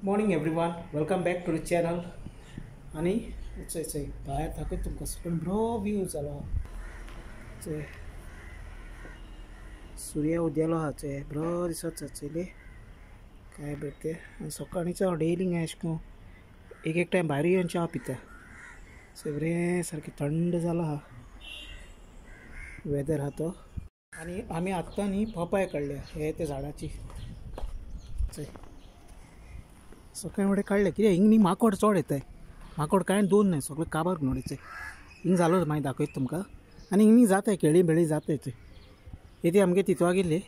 Morning everyone, welcome back to the channel. आनी चोय चोय भायर दाखयता तुमकां सगळो बरो व्यू जालो चोय, सूर्य उदेलो आहा चोय, बरो दिसता चोयले काय बरें तें. आनी सकाळींच हांव डेली हिंगा अशें करून एक एक टायम भायर येवन च्या पिता. सो बरें सारकें थंड जालो आहा वेदर आहा तो. आनी आमी आत्तां न्ही पोपाय काडल्या हे त्या झाडाची चोय, सकाळी फुडें काडलें कित्याक हिंग न्ही माकोड चड येताय, माकोड कांय दोन न्हय सगळें काबार करून उडयताय. हिंग जालो मागीर दाखयता तुमकां. आनी हिंग न्ही जाताय केळी बेळी जाताय थंय. हे ती आमगे तितवा गेल्ली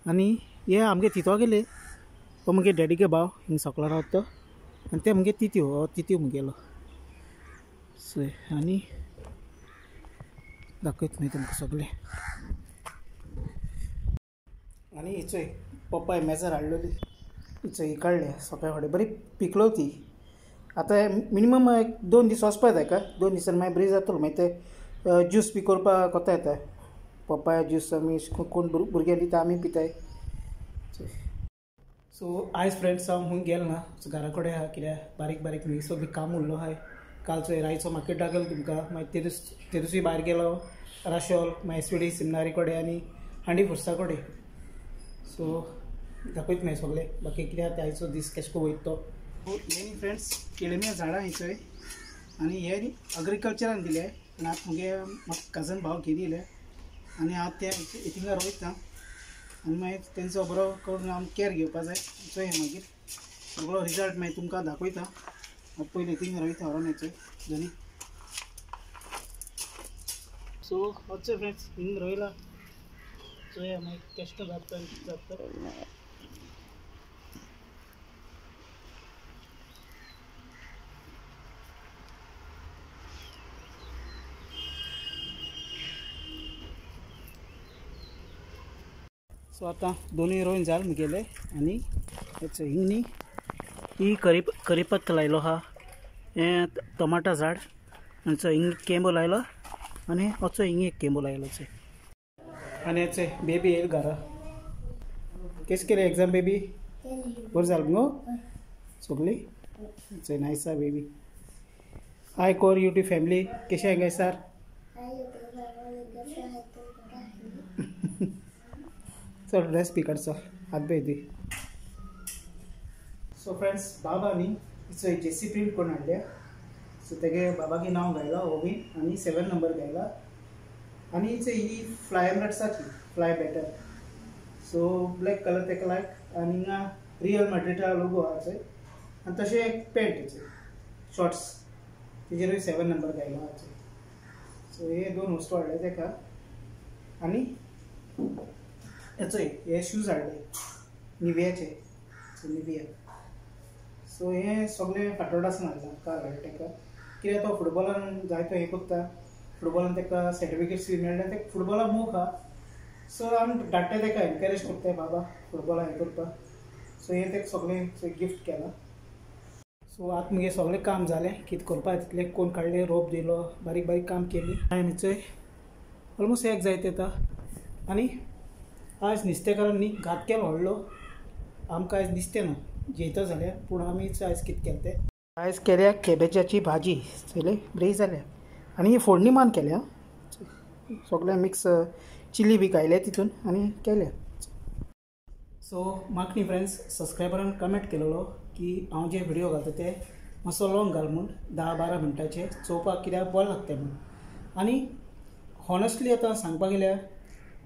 आनी हे आमगे तितवा गेले हो मुगे डॅडीगे भाव हिंग सकला रावता तो, आनी ते मुगे तित्यो, हो तित्यो मुगेलो. सो आनी दाखयता मागीर तुमकां सगळें. आनी ही चोय पप्पाय मेजार हाडलेली चोय, काडल्या सकाळी फुडें बरी पिकलो ती. आतां मिनिमम एक 2 दीस वचपा जाय का, 2 दिसान मागीर बरी जातलो. मागीर ते ज्यूस बी करपाक कोता येता, पप्पाया ज्यूस आमी कोण भुरग्यांक दिता, आमी पिताय. सो आयज फ्रेंड्स हांव खूंय गेलो ना, घरा कडेन आहा कित्याक बारीक बारीक न्ही सगळें काम उरलो आहाय. कालचो रायचो मार्केट दाखयलो तुमकां, मागीर ते दिसूय भायर गेलो राशोल, मागीर एसवीडी सिमनारी कडेन आनी हांडी फुर्सा कडेन. सो दाखयत मागीर सगळें बाकी कित्याक ते आयचो दीस केशे करून वयता तो. हे न्ही फ्रेंड्स केळम्या झाडां ही चोय, आनी हे न्ही अग्रिकल्चरान दिले आनी आतां मुगे म्हाका कजन भाव घेवन येयले आनी आतां ते थिंगा रोयता आनी मागीर तेंचो बरो करून आमी कॅर घेवपा जाय. चोय मागीर सगळो रिजल्ट मागीर तुमकां दाखयता. आतां पयलीं थिंगा रोयता व्हरोन चोय दोनी. सो वचचे फ्रेंड्स हिंग रोयला चोया मागीर केश्ट जाता जाता. सो आतां दोनूय रोयन जाल मुगेले. आनी हिंग न्ही ही करीपत्ता लायलो आहा, हें टमाटा झाड, आनी चोय हिंग केंबो लायलो आनी वचो हिंग एक केंबो लायलो चोय. आनी चोय बेबी येयल घरा. केस केलें एग्जाम बेबी, बरें जालें मुगो सगळी? चोय नायस आहा बेबी. हाय कोर यूट्यूब फॅमिली, कशें आहाय गाय सर? चल ड्रेस बी काड, चल हात बी दी. सो फ्रेंड्स बाबा न्ही चोय जेसी प्रिंट करून हाडल्या. सो तेगे बाबागे नांव घायला ओबीन आनी 7 नंबर घायला. आनी चोय ही fly एमरेट्साची fly better, so black colour तेका लायक. आनी हिंगा रियल मॅड्रिडा लोगो आहा चोय, आनी तशें एक पेंट चोय शॉर्ट्स तेजेरूय 7 नंबर घायला आहा चोय. सो हे 2 वस्तू हाडले तेका. आनी चोय हे शूज हाडले निवियाचे, सो निविया. सो हे सगळें फातोर्डासून हाडलां, काल हाडलें तेका कित्याक तो फुटबॉलान जायतो हें करता, फुटबॉलान तेका सर्टिफिकेट्स बी मेळ्ळे, ते फुटबॉला मोग आहा. सो आमी धाडटे तेका एनकरेज करताय बाबा फुटबॉला हें करपाक. सो हें तेका सगळें गिफ्ट केलां. सो आतां मुगे सगळें काम जालें कितें करपाक तितलें, कोण काडलें रोप दिलो, बारीक बारीक काम केली. टायम चोय ऑलमोस्ट 1 जायत येता. आनी आयज नुस्तेकारान न्ही घात केलो व्हडलो, आमकां आयज नुस्तें ना जेयता जाल्यार, पूण आमी आयज कितें केलें तें आयज केल्या केबेजाची भाजी चोयले बरी जाल्या. आनी ही फोडणी मान केल्या, सगळें मिक्स चिली बी घायल्या तितून आनी केल्या. सो म्हाका न्ही फ्रेंड्स सबस्क्रायबरान कमेंट केलेलो की हांव जे व्हिडियो घालता ते मातसो लॉंग घाल म्हूण, 10-12 मिनटाचे चोवपाक कित्याक बरें लागता म्हूण. आनी हॉनेस्टली आतां सांगपाक गेल्यार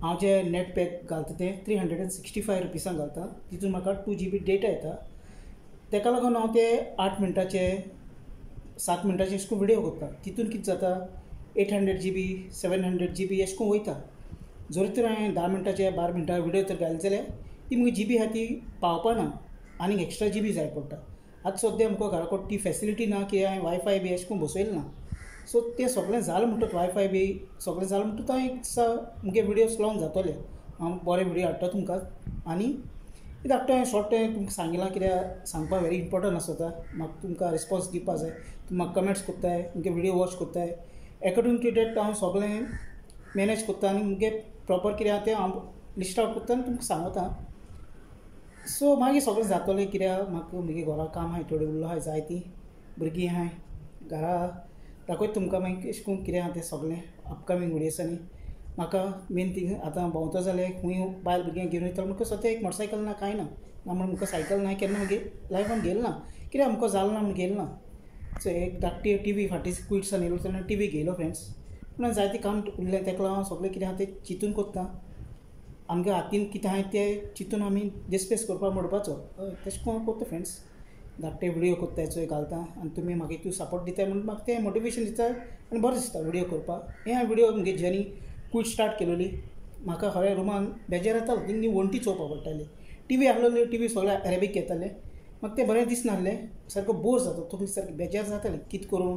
हांव जे नेट पॅक घालता ते 365 रुपीसान घालता, तितून म्हाका 2 GB data येता. तेका लागून हांव ते 8 मिनटाचे 7 मिनटाचे अशें करून व्हिडियो करता. तितून कितें जाता 800 GB 700 GB अशें करून वयता. जर तर हांवें 10 मिनटाचे 12 मिनटां व्हिडियो तर घाले जाल्यार ती मुगे जीबी आहा ती पावपा ना, आनीक एक्स्ट्रा जीबी जाय पडटा. आतां सद्या आमकां घरा कडेन ती फेसिलिटी ना की हांवें वायफाय बी अशें करून बसयलें ना. सो तें सगळें जालें म्हणटकच वायफाय बी सगळें जालें म्हणटकच हांव एक दिसा मुगे व्हिडियोज लॉंग जातले, हांव बरे व्हिडियो हाडटा तुमकां. आनी धाडटा हांवें शॉर्ट तुमकां सांगिलां कित्याक सांगपाक व्हेरी इम्पोर्टंट आसता, म्हाका तुमकां रिस्पोन्स दिवपा जाय, तुमी म्हाका कमेंट्स करताय, मुगे व्हिडियो वॉच करताय, एकॉर्डिंग टू that हांव सगळें मॅनेज करता आनी मुगे प्रोपर कितें आहा तें हांव लिस्ट आवट करता आनी तुमकां सांगता. सो मागीर सगळें जातलें कित्याक म्हाका म्हगे घरा काम आहाय थोडें उरलो आहाय जायतीं भुरगीं आहाय घरा दाखयता तुमकां मागीर अशें करून कितें आहा तें सगळें अपकमींग विडियोसांनी। म्हाका मेन थिंग आतां भोंवतो जाल्यार खूंय बायल भुरग्यांक घेवन वयता म्हाका सद्या एक मोटरसायकल ना कांय ना, ना म्हण म्हाका सायकल ना केन्ना मागीर लायफान घेयल ना कित्याक आमकां जालें ना म्हण घेयल ना। सो एक धाकटी टी वी फाटीं क्विट्सान येयलो तेन्ना टी वी घेयलो फ्रेंड्स, पूण जायतें काम उरलें तेका लागून हांव सगळें कितें आहा तें चिंतून कोत्ता, आमगे हातीन कितें आहा तें चिंतून आमी डिस्पेस करपाक म्हणपाचो। हय तशें करून कोत्ता फ्रेंड्स, धाकटे विडियो कोत्ता चोय घालता आनी तुमी म्हाका इतू सपोर्ट दिताय म्हणून म्हाका तें मोटिवेशन दिता आनी बरें दिसता विडियो करपाक। हें हांवें विडियो म्हगे जर्नी क्विट स्टार्ट केलोली, म्हाका खरें रुमान बेजार येतालो, थिंग न्ही वण्टी चोवपाक पडटाली, टी वी आहलोली टी वी सगळें अरेबीक येतालें, म्हाका तें बरें दिसनासलें, सारको बोर जाता तुमी सारकें बेजार जातालें कितें करूं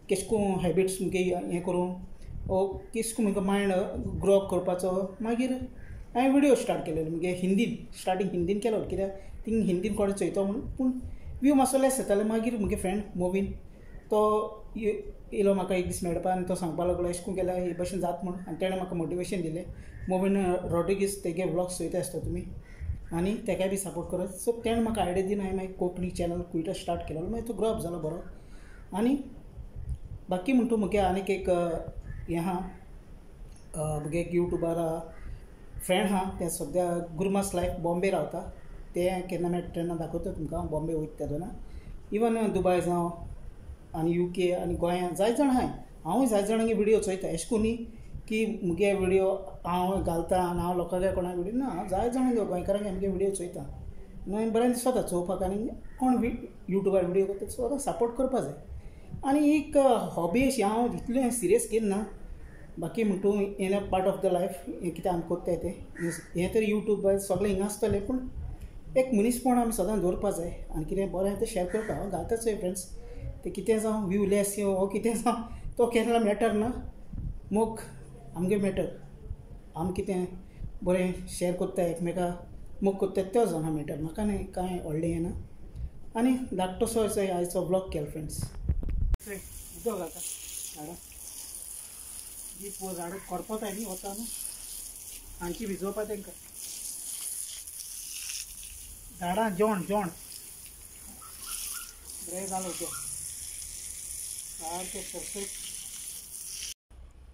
केशें करून हॅबिट्स मुगे हें करूं ओ केशें करून मुगे मायंड ग्रो अप करपाचो। मागीर हांवें विडियो स्टार्ट केलेलो मुगे हिंदीन, स्टार्टींग हिंदीन केलो कित्याक थिंग हिंदीन कोण चोयतो म्हणून, पूण व्यू मातसो लेस येताले। मागीर मुगे फ्रेंड मोविन तो येयलो म्हाका एक दीस मेळपा आनी तो सांगपाक लागलो अशें करून केल्यार हे भशेन जाता म्हूण, आनी तेणें म्हाका मोटिवेशन दिलें। मोविन रॉड्रिगीस तेगे व्लॉग्स चोयता आसता तुमी आनी तेकाय बी सपोर्ट करात। सो तेणें म्हाका आयडिया दिवन हांवें मागीर कोंकणी चॅनल क्विटर स्टार्ट केलो, मागीर तो ग्रो अप जालो बरो। आनी बाकी म्हणटा म्हगे आनीक एक हें आहा म्हगे एक यूट्यूबर फ्रेंड आहा, ते सद्या गुरमास लायफ बॉम्बे रावता, ते केन्ना मेळटा तेन्ना दाखयता तुमकां बॉम्बे वयता तेन्ना। इवन दुबाय जावं आनी युके आनी गोंयांत जायते जाण आहाय, हांवूय जायते जाणांगे विडियो चोयता, अशें करून न्ही की मुगे विडियो हांव घालता आनी हांव लोकांक कोणाक विडियो ना, हांव जायते जाणांगे गोंयकारांगे आमगे विडियो चोयता आनी बरें दिसता चोवपाक। आनी कोण यूट्यूबार विडियो करता सो सपोर्ट करपा जाय। आनी एक हॉबी अशी हांव इतलें सिरियस घेयना, बाकी म्हणटू हें पार्ट ऑफ the life हें कितें आमी कोत्ताय तें हें तर यूट्यूबार सगळें हिंगा आसतलें, पूण एक मनीसपण आमी सदांच दवरपा जाय आनी कितें बरें तें शेअर करता हांव घालता चोय फ्रेंड्स, तें कितें जावं व्यू लेस येवं वो कितें जावं तो केन्ना मॅटर ना, मोग आमगे मॅटर, आमी कितें बरें शेअर कोत्ता एकमेका मोग कोत्ता तो जावन मॅटर, म्हाका न्ही कांय व्हडलें येना। आनी धाकटोसो आयचो ब्लॉग केलो फ्रेंड्स। उदक घालता झाडां जी पळय झाडां करपताय न्ही वता न्हू आणखी भिजोवपा तांकां झाडां जेवण जेवण बरें जालो तें सारकें परफेक्ट।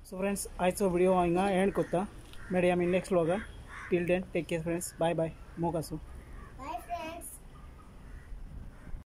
सो फ्रेंड्स आयचो विडियो हांव हिंगा एंड करता, मेळया आमी next व्लॉगान। Till then take care friends, bye bye, मोग आसूं।